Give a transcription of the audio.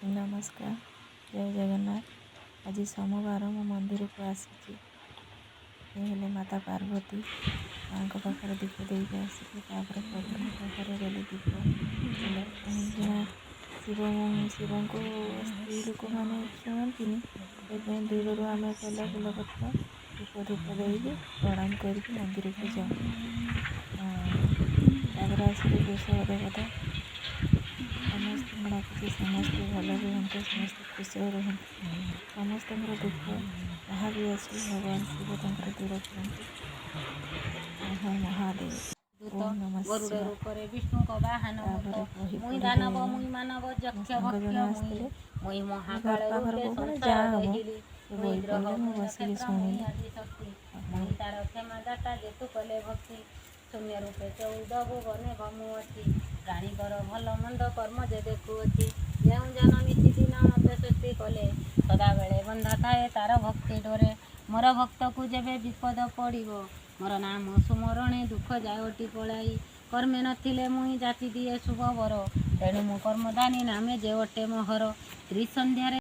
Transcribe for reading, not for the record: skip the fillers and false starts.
ନମସ୍କାର, ଜୟ ଜଗନ୍ନାଥ। ଆଜି ସୋମବାର, ମୁଁ ମନ୍ଦିରକୁ ଆସିଛି। ଏ ହେଲେ ମାତା ପାର୍ବତୀ। ମାଆଙ୍କ ପାଖରେ ଦୀପ ଦେଇକି ଆସିଲି। ତାପରେ ପ୍ରଭୁଙ୍କ ପାଖରେ ଦେଲି ଦୀପ, ଫୁଲ। କାହିଁକିନା ଶିବ ଶିବଙ୍କୁ ସ୍ତ୍ରୀ ଲୋକମାନେ ଛୁଅନ୍ତିନି। ସେଥିପାଇଁ ଦୂରରୁ ଆମେ ତେଲ, ବେଲପତ୍ର, ଦୀପ, ଧୂପ ଦେଇକି ପ୍ରଣାମ କରିକି ମନ୍ଦିରକୁ ଯାଉ। ତାପରେ ଆସିଲି ବୃଷଭ ଦେବତା। ସମସ୍ତଙ୍କୁ ଡାକୁଛି, ସମସ୍ତେ ଭଲ ରୁହନ୍ତୁ, ସମସ୍ତେ ଖୁସିରେ ରୁହନ୍ତୁ। ସମସ୍ତଙ୍କର ଦୁଃଖ ଯାହା ବି ଅଛି, ଭଗବାନ ଶିବ ତାଙ୍କର ଦୂର କରନ୍ତୁ। ହର ହର ମହାଦେବ। ଦୂତ ଓମ୍ ନମଃ ଗରୁଡ଼ ଶିବାୟ। ରୂପରେ ବିଷ୍ଣୁଙ୍କ ବାହନ ମୁଁ ତ ତାପରେ ବହି ମୁଇଁ ପଢ଼ିଲେ। ଦାନବ, ମୁଇଁ ମାନବ, ମୋ ଯକ୍ଷ ସାଙ୍ଗ ଭକ୍ଷ ଜଣେ ମୁଇଁ, ଆସିଥିଲେ, ମୁଇଁ ଆମ ଘର ମହାକାଳ ପାଖର ରୂପେ ବୋହୂ ମାନେ ସଂସାର ଯାଆ ହବ। ଦହିଲି। ସେ ମୁଇଁ ବହି ଗ୍ରହ, ପଢ଼ିଲେ, ମୁଁ ମୁଇଁ ବସିକି ନକ୍ଷତ୍ର, ମୁଇଁ ଶୁଣିଲି। ଆଦି ଶକ୍ତି, ମୁଇଁ ତାର କ୍ଷମା ଦାତା ଯେତୁ କଲେ ଭକ୍ତି। ଶୂନ୍ୟ ରୂପେ 14 ଭୁବନେ ଭମୁଅଛି, ପ୍ରାଣୀଙ୍କର ଭଲ ମନ୍ଦ କର୍ମ ଯେ ଦେଖୁଅଛି। ଯେଉଁ ଜନ ନିତିଦିନ ମତେ ସୃଷ୍ଟି କଲେ, ସଦାବେଳେ ବନ୍ଧା ଥାଏ ତାର ଭକ୍ତି ଡୋରେ। ମୋର ଭକ୍ତକୁ ଯେବେ ବିପଦ ପଡ଼ିବ, ମୋର ନାମ ସୁମରଣେ ଦୁଃଖ ଯାଏ ପଳାଇ। କର୍ମେ ନଥିଲେ ମୁଇଁ ଯାଚି ଦିଏ ଶୁଭ ବର, ତେଣୁ ମୁଁ କର୍ମଦାନୀ ନାମେ ଯେ ଅଟେ ମୋହର। ତ୍ରିସନ୍ଧ୍ୟାରେ